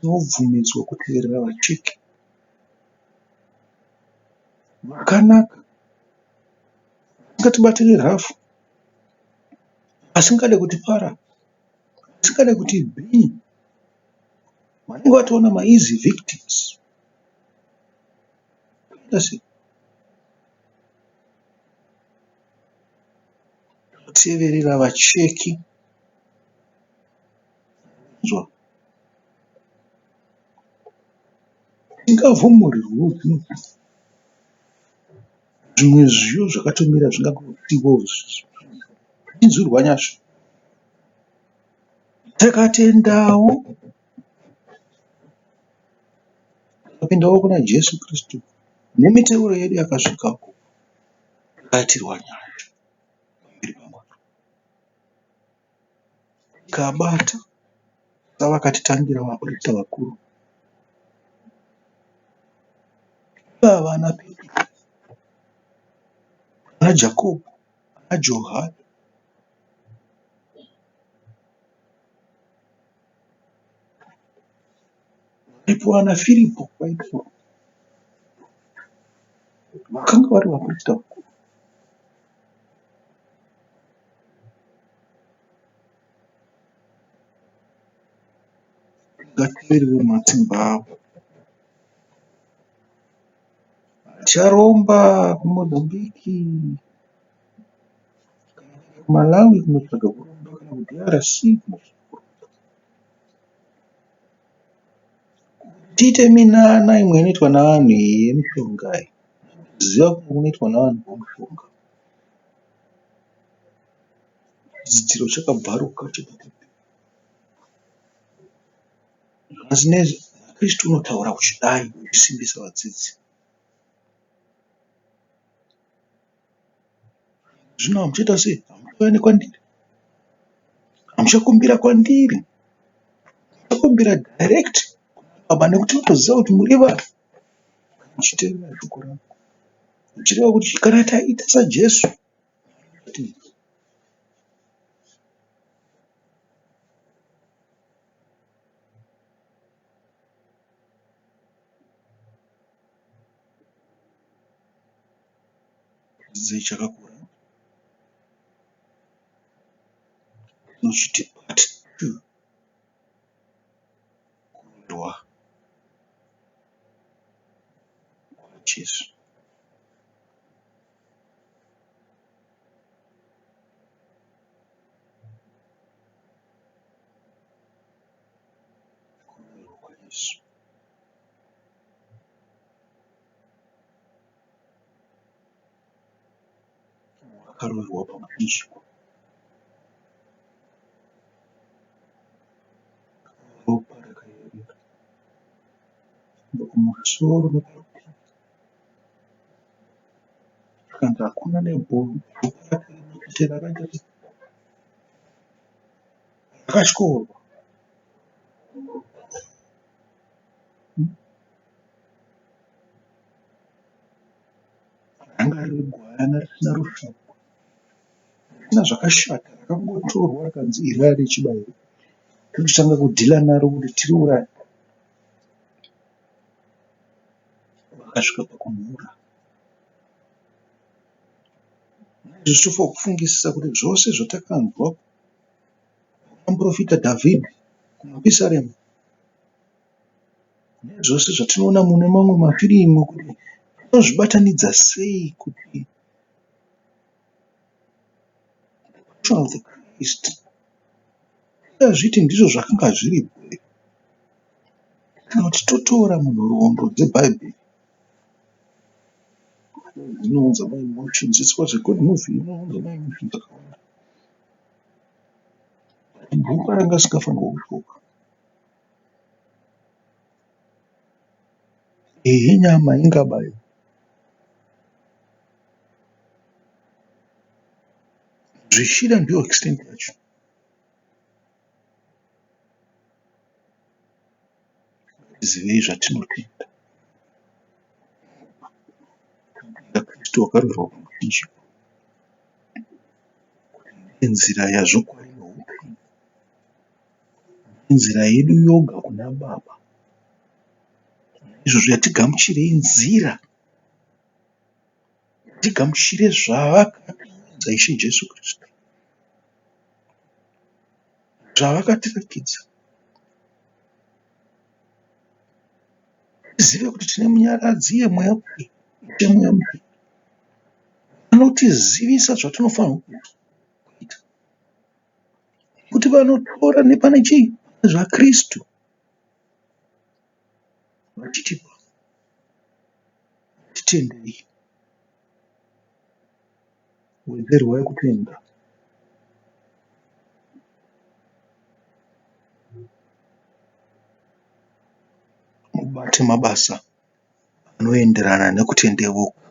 Tinobvumidzwa kuteverera vacheki vakanaka, vasingatibatiri rafu, vasingade kutipara, vasingade kutibhinya, vanenge vatoona maeasy victims. Toita sei? Toteverera vacheki. Inzwa. Tingavhomorerwewo dzimwe zvimwe zviyo zvakatomira zvingangosiiwawo zvichinzwirwa nyasha. Takatendawo Tikapindawo kuna Jesu Kristu nemiteuro yedu yakasvikako takaitirwa nyasha pamberi paMwari. Tikabata savakatitangira vaprista vakuru ivava ana Petro, ana Jakobho, ana Johani. Varipo vana Firipo vaitaura vakanga vari vaprista vakuru. Ngateerere matsimba avo. Acharomba kuMozambique kana kuMalawi kunotsvaga kuromba kana kuDRC kunotsvaga kuromba. Tiite minana imwe inoitwa navanhu iyi yemishonga iyi. Kuziva kunoitwa navanhu kwemushonga. Chidziro chakabvaruka Zvisinei Kristu unotaura uchidai uchisimbisa vadzidzi. Zvino hamuchaita sei? Hamuchauya nekwandiri. Hamuchakumbira kwandiri. Muchakumbira direct kuna Baba nekuti vanoziva kuti muri vanhu. Muchiteerera shoko rangu. Zvichireva kuti kana taita saJesu Chidzidzo chakakura tinochiti part 2 kurwa kwaJesu. Kurwa kwaJesu. Wakaroverwa pamuchinjikwa. Ropa rakayerera kubva kumusoro neparutivi. Zvikanzi hakuna nebhonzo rake rimwechete rakatyorwa. Ranga riri gwayana risina rushambwa, risina zvakashata rakangotorwa rikanzi iryai rechibayiro. Tochitanga kudhila naro kuti tiriuraye. Vakasvika pakumhura. Naizvozvo tofanirwa kufungisisa kuti zvose zvatakanzwa kuna muporofita Dhavhidhi kumapisarema Nezvose zvatinoona mune mamwe mafirimu kuti tinozvibatanidza sei kuti The Passion of the Christ tingazviti ndizvo zvakanga zviripo here kana kuti totora munhoroondo dzeBhaibheri dzinounza maemotions. It's was a good movie inounza maemotions akawanda. Bhuku ranga risingafanirwa kutyoka. Ehe nyama ingabaiwa. Zvichida ndiyo extent yacho. Ngatizivei zvatinotenda. Tinotenda Kristu wakaroverwa pamuchinjikwa kuti ndiye nzira yazvokwadi noupenyu. Nzira yedu yoga kuna Baba. Naizvozvo ngatigamuchirei nzira, tigamuchire zvavakatiudza Ishe Jesu Kristu, zvavakatiratidza. Tizive kuti tine munyaradzi iye Mweya Mutsvene, Ishe Mweya Mutsvene anotizivisa zvatinofanirwa kuita. Kuti vanotora nepane chii zvaKristu vachitipa titendei wedzerwai kutenda. Mubate mabasa anoenderana nekutendeuka.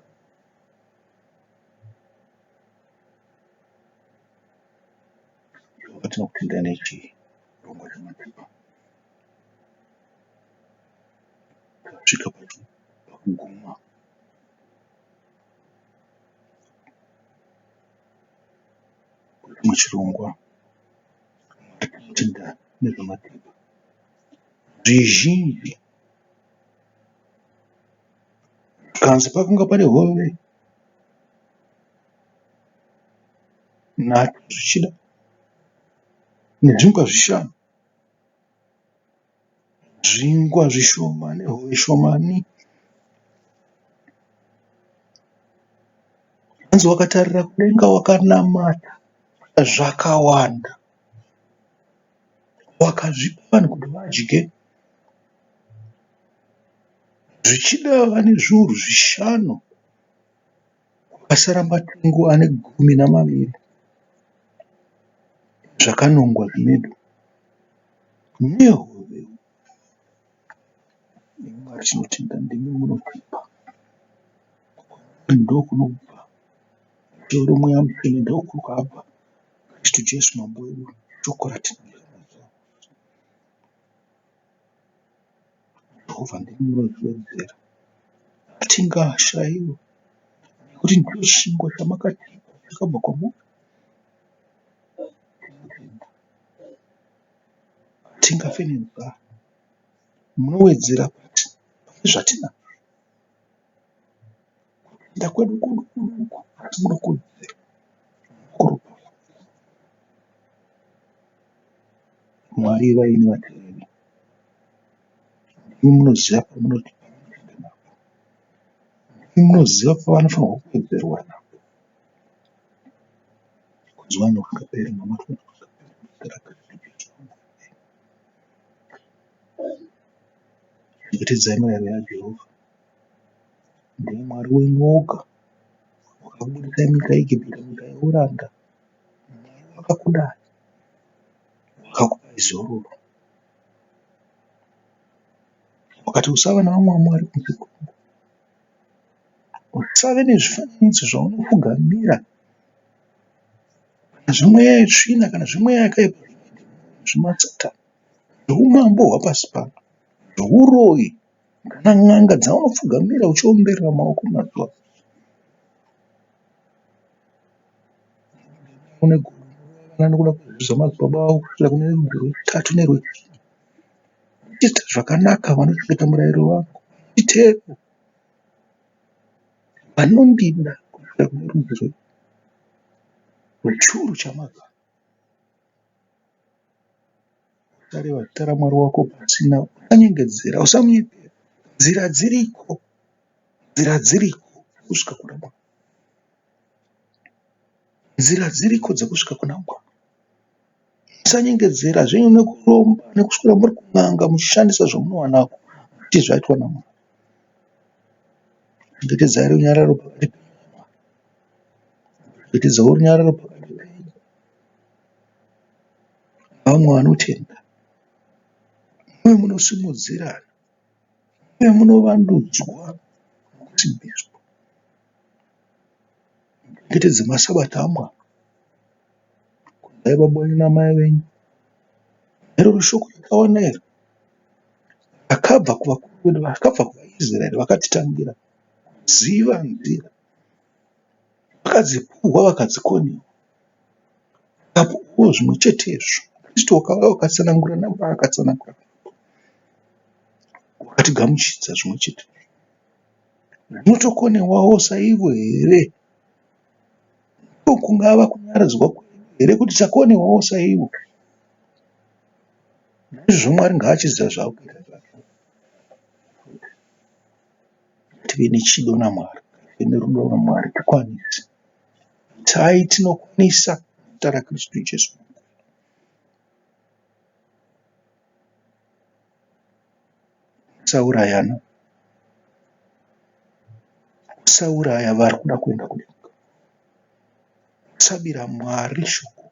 Tinokutendai nechirongwa chamatipa. Tasvika pakuguma. Kwechimwe chirongwa. Tinotenda nezvamatipa. Zvizhinji zvikanzi pakanga pane hove nhatu zvichida nezvingwa zvishanu. Zvingwa zvishoma nehove shomani. Hanzi wakatarira kudenga wakanamata zvakawanda. Wakazvipa vanhu kuti vadye. Zvichida vane zviuru zvishanu kwasara matengu ane 12 zvakanongwa zvimedu nehove. Mwari tinotenda ndimi munotipa ndokunobva chero mweya mutsvene ndokwakabva Kristu Jesu mambo wedu shoko ratinonzwa mazuva ose. Jehovha ndimi munozviwedzera. Hatingashaiwi nekuti ndicho chingwa chamakatipa chakabva kwamuri. Tinotenda. Hatingafe nenzara. Munowedzera pane zvatinazvo. Kutenda kwedu kuduku duku asi munokuwedzera munokuropafadza. Mwari ivai nevateereri. Ndimi munoziva pamunotenda napo. Ndimi munoziva pavanofanirwa kuwedzerwa napo. Kunzwa nokusingaperi namatwa nokusingaperi muzita raKristu Jesu. Chengetedzai mirayiro yaJehovha. Ndiye Mwari wenyu woga wakakubudisai munyika yeIjipita, munyika yeuranda. Mwari wakakudai, wakakupai zororo. Wakati usava nevamwe vamwari kunze kwangu. Usave nezvifananidzo zvaunopfugamira kana zvemweya yetsvina kana zvemweya yakaipa zvemasatani zveumambo hwapasi pano zveuroyi kana n'anga dzaunopfugamira uchiomberera maoko mazuva une godo nokuda kwezvivi zvamadzibaba avo kusvikira kune rudzi rwechitatu nerwechina. Vachiita zvakanaka vanochengeta murayiro wangu vachiteerera vanondida kusvikira kune rudzi rwechuru chamazana. Usareva zita raMwari wako pasina, usanyengedzera, usamunyepera. Nzira dziriko, nzira dziriko dzekusvika kuna Mwari. Nzira dziriko dzekusvika kuna Mwari. Musanyengedzera zvenyu nekuromba nekuswera muri kun'anga muchishandisa zvamunowanako muchiti zvaitwa naMwari. Chengetedzai runyararo pakati penyu naMwari. Chengetedzawo runyararo pakati penyu nevamwe vanotenda. Muve munosimudzirana, muve munovandudzwa nekusimbiswa. Muchengetedze masabata aMwari. Kudzai baba venyu namai venyu. Iroro shoko rakawana iri rakabva kuvakuru vedu, rakabva kuvaIsraeri vakatitangira kuziva nzira. Vakadzipuhwa vakadzikonewa. Vakapuhwawo zvimwe chetezvo. Kristu wakauya akatsanangura napaakatsanangura wakatigamuchidza zvimwe chete. Zvinotokonewawo saivo here? Ndiko kungava kunyaradzwa kwedu here kuti takonewawo saivo? Naizvozvo Mwari ngaachiziva zvaakuita zvake. Tive nechido naMwari, tive nerudo naMwari tikwanise. Itai tinokwanisa muzita raKristu Jesu. Musaurayana. Musauraya vari kuda kuenda kudenga. Musabira Mwari shoko.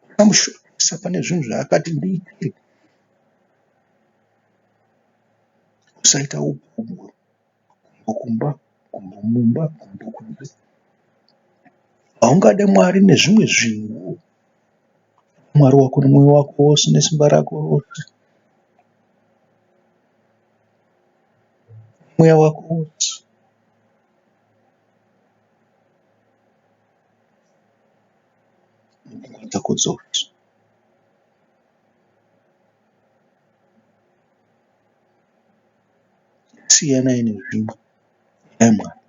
Musamushoresa pane zvinhu zvaakati ndiite. Musaita upombwe. Gumbo kumba, gumbo mumba, gumbo kunze. Haungade Mwari nezvimwe zvinhu. Mwari wako nemwoyo wako wose nesimba rako rose. Mweya wako wose. Nepfungwa dzako dzose. Siyanai nezvimwe. Nhai Mwari.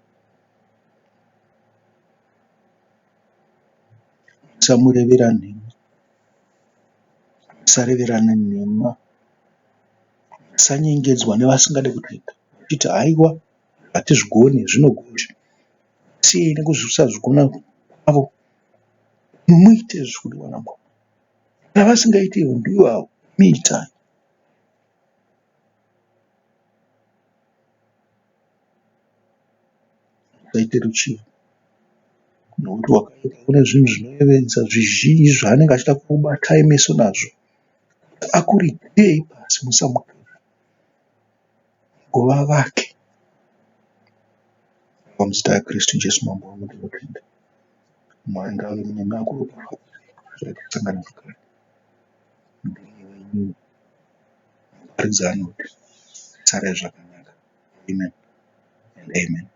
Musamurevera nhema. Musareverana nhema. Musanyengedzwa nevasingade kutenda vachiti haiwa hatizvigoni zvinogozha. Siyai nekusazvigona kwavo muite zviri kudiwa naMwari. Kana vasingaiti ivo ndivo avo imi itai. Usaite ruchiva nokuti wakaipa une zvinhu zvinoyevedza zvizhinji zvaanenge achida kukubatai meso nazvo kuti akurigirei pasi musamutora mugova vake. Muzita raKristu Jesu mambo wangu ndinotenda. Mwari ngaave nemi akuropafadzei kusvikira tasangana zvakare. Ndini wenyu muparidzi anoti sarai zvakanaka. Amen and amen.